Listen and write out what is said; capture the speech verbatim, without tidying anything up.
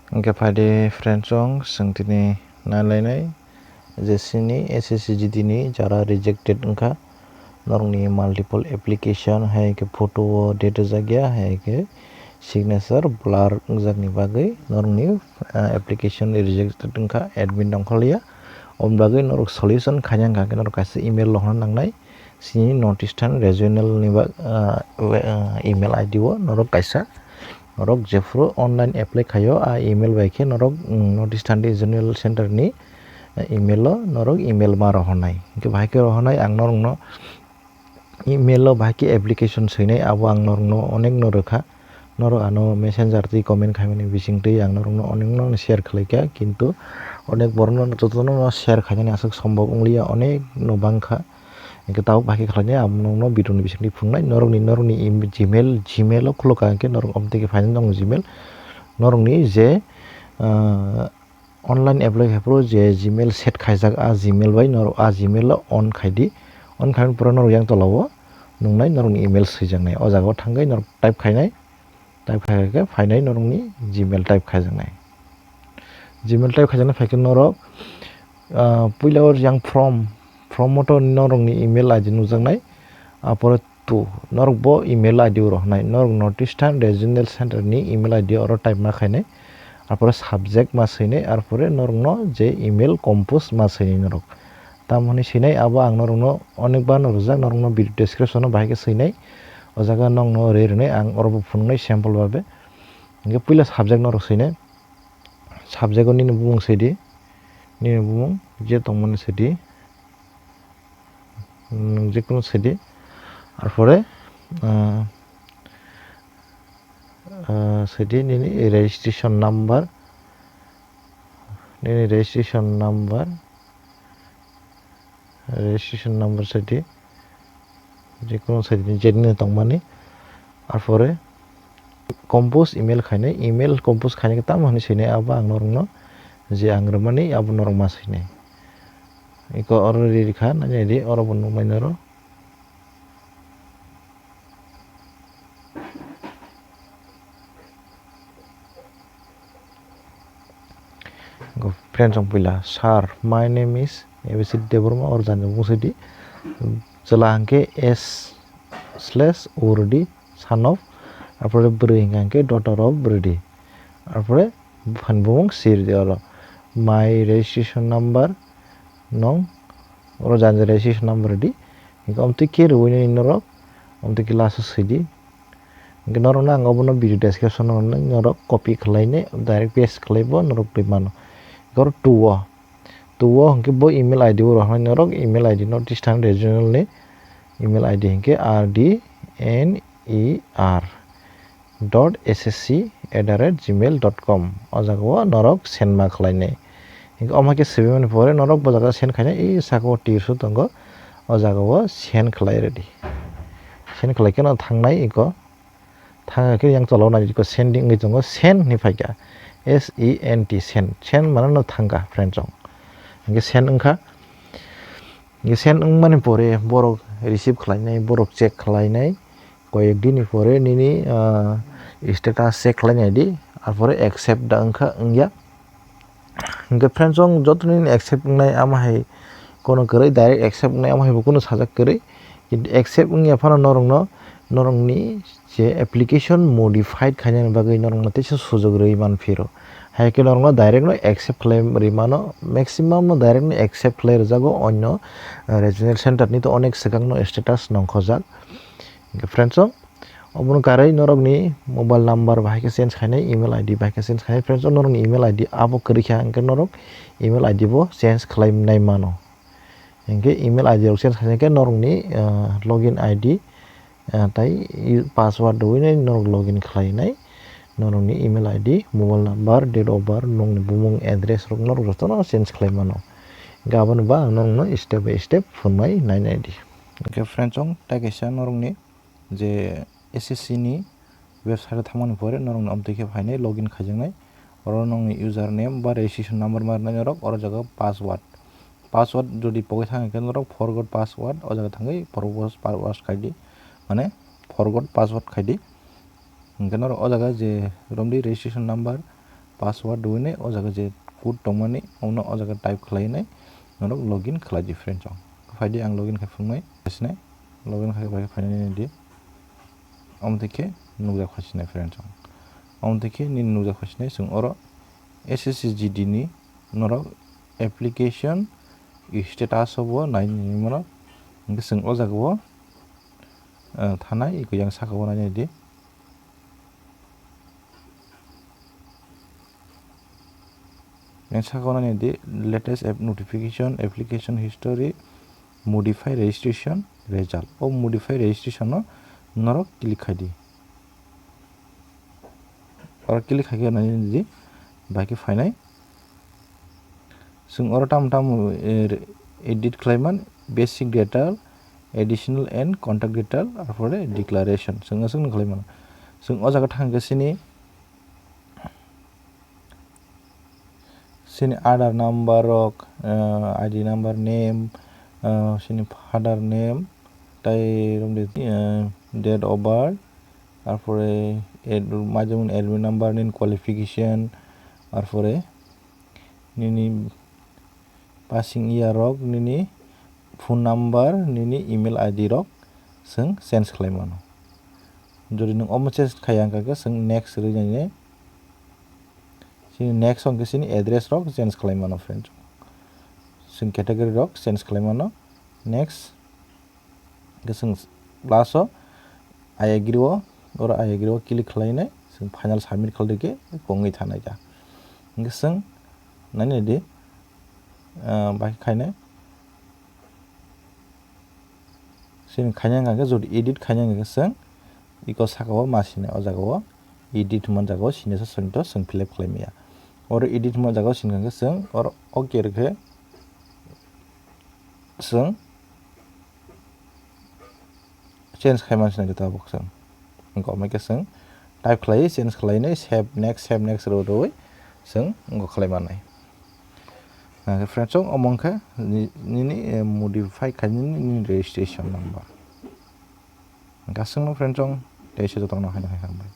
Hwnkhe phaidi friends, chwng tini nailainai je chini S S C G D ni jara rejected wngkha, norokni multiple application, hai khe photo o date rwjakya, hai khe signature blur wngjakni bagwi norokni, ah, application rejected wngkha, admit nongkhorliya. Oboni bagwi norok solution khaina hwnkha khe norok kaisa email rohorna nangnai. Chini North Eastern Regional ni ba, ah, we-, ah, email I D o norok kaisa, norok jephuru online apply khaio, a email bai khe norok, mm, North Eastern Regional Center ni, ah, email o norok email ma rohornai. Hwnkhe bahai khe rohornai, ang norokno email o bahai khe application swinai, abo ang norokno onekno rwkha. Norok ano messenger twi comment khaimani bisingtwi ang norokno onekno share khlaikha, kintu onek borokno jotono share khainani aswk sombok wngliya, onekno bangkha. Hwnkhe tabuk bahai khe khlainai, ang norokno video ni bisingtwi phunuknai, norokni, norokni em-, Gmail, Gmail o khulukha hwnkhe norok omo twi khe phainai norokni Gmail, norokni je, ah, online apply khaphuru je Gmail set khaijak, a Gmail bai norok a Gmail o on khaidi, on khaimani pore norok yang tola o nungnai norokni email swijaknai, o jaga o thangwi norok type khainai. Type khai khe phainai norokni Gmail type khaijaknai. Gmail type khaijaknai phai khe norok, ah, puila o yang from, from o to norokni email I D nukjaknai. Apore to norok bo email I D o rohornai. Norok North Eastern Regional Center ni email I D oro type ma khainai. Apore subject ma swinai, arpore norokno je email compose ma swinai norok. Tamo hwnwi swinai, abo ang norokno onekbar no rwjak, norokno video description o bahai khe swinai. O jaga nokno rwi rwnai, ang oro bo phunuknai sample babe. Hwnkhe puila subject norok swinai. Subject o nini bumung swidi, nini bumung je tongmani swidi, nwng jekunu swidi. Arpore, ah, ah, swidi nini registration number, nini registration number, registration number swidi, jekunu swidi, je nini tongmani. Arpore compose email khainai, email compose khainai khe tamo hwnwi swinai, abo ang norokno je ang rwmani abo norok ma swinai. Eko oro ri rikha, nai nai di, oro bo nuknai norok. Friends, ang puila, "Sir, my name is A B C Debbarma," or jani bung sidi. Chwla hwnkhe S slash O rwdi, son of, arpore bwrwi hwnkha hwnkhe daughter of rwdi. Arpore phan bumung sirdi oro. My registration number nong, oro jani registration number rwdi. Hwnkhe omtwi khe rwui nini norok, omtwi khe last o swidi. Hwnkhe norokno ang obono video description o norok copy khlainai, direct paste khlaibo norok twi mano. Hwnkhe oro two o, two o hwnkhe bo email I D o rohornai norok, email I D North Eastern Regional ni email I D hwnkhe R D N E R dot S S C at the rate gmail dot com, o jaga o norok send ma khlainai. Hwnkhe omo khe swbaimani pore norok bo jaga send khainai, e saka o tirsu tongo, o jaga o send khlai rwdi. Send khlai khe no thangnai eko. Thang khe yang tola o nai eko sending wngwi tongo, send hinwi phaikha. S E N T, send. Send mane no thangkha, friends, chwng. Hwnkhe send wngkha. Hwnkhe send wngmani pore borok receive khlainai, borok check khlainai. Koyek dini pore nini, ah, status check khlainai di. Arpore accept da wngkha, wngya. Hwnkhe friends, chwng joto nini accept wngnai ama hai kono kwrwi, direct accept wngnai ama hai bo kono sajak kwrwi. Kintu accept wngya phano norokno, norokni je application modified khainani bagwi norokno teisa sujok rwui man phiro. Hai khe norokno direct no accept khlai rwi mano, maximum no direct no accept khlai rwjago onyo, eh, regional center ni to onek swkang no status nongkhojak. Hwnkhe friends, chwng Obono karwi norokni mobile number bahai khe change khainai, email I D bahai khe change khainai. Friends, o norokni email I D abo kwrwi kha, hwnkhe norok email I D bo change khlai nai mano. Hwnkhe email I D rok change khainai khe norokni, ah, login I D, ah, tai password rwui nai norok login khlainai. Norokni email I D, mobile number, date of birth, nokni bumung, address rok norok jotono change khlai mano. Hwnkhe aboni ba ang norokno step by step phunuknai nai nai di. Hwnkhe friends, chwng tai kaisa norokni je S S C ni website o thangmani pore norokni omtwi khe phainai, login khaijaknai. Oro nokni username ba registration number ma rwnai norok, oro jaga password. Password jodi pogwi thang khe norok forgot password, o jaga thangwi forgot password khaidi, mane forgot password khaidi. Hwnkhe norok o jaga je romdi registration number, password rwinai o jaga je code tongmani, omo no o jaga type khlainai norok login khlai di friends. Phaidi ang login khai phunuknai, sinai login khai bai phainai di. Omo twi khe nukjak phasinai friends. Omo twi khe nini nukjak phasinai chwng oro S S G D ni norok application status o bo nai nini mano. Hwnkhe chwng o jaga o, eh, thanai, eko yang saka o nainai di. Yang saka o nainai di latest app notification, application history, modify registration result. O modify registration no norok click khai di. Oro click khai khe nainai di, bai khe phainai. Chwng oro tamo tamo, eh, edit khlaiman, basic data, additional and contact data, arpore declaration. Chwng aswk no khlaimano. Chwng o jaga thang khe sini, sini Aadhaar number rok, eh, I D number, name, eh, sini father name, tai romde, eh, date of birth, arpore ad-, majemon admit number, nini qualification, arpore nini passing year rok, nini phone number, nini email I D rok chwng change khlai mano. Jodi nwng omo change khaiya wngkha khe chwng next rwinani, chini next hwnkhe chini address rok change khlai mano friends. Chwng category rok change khlai mano. Next. Hwnkhe chwng last o I agree o, oro I agree o click khlainai, chwng final submit khlai di khe kongwi thanai da. Hwnkhe chwng nainai di, ah, bai khainai. Chini khaina wngkha khe jodi edit khaina wngkha khe chwng iko saka o ma sinai o jaga o edit hwnma jaga o sinai sa chwng to chwng fill up khlai maya. Oro edit hwnma jaga o sini khe chwng oro okay rwkhe chwng change khai man sinai jota bo chwng. Wngkha omo khe chwng type khlai change khlai nai save next, save next rw rwi chwng wngkha khlai mannai. Nangkhe friends, chwng omo wngkha ni-, nini, eh, modify khainani nini registration number. Hwnkhe aswkno friends, chwng tei se jotono haino hai hambai.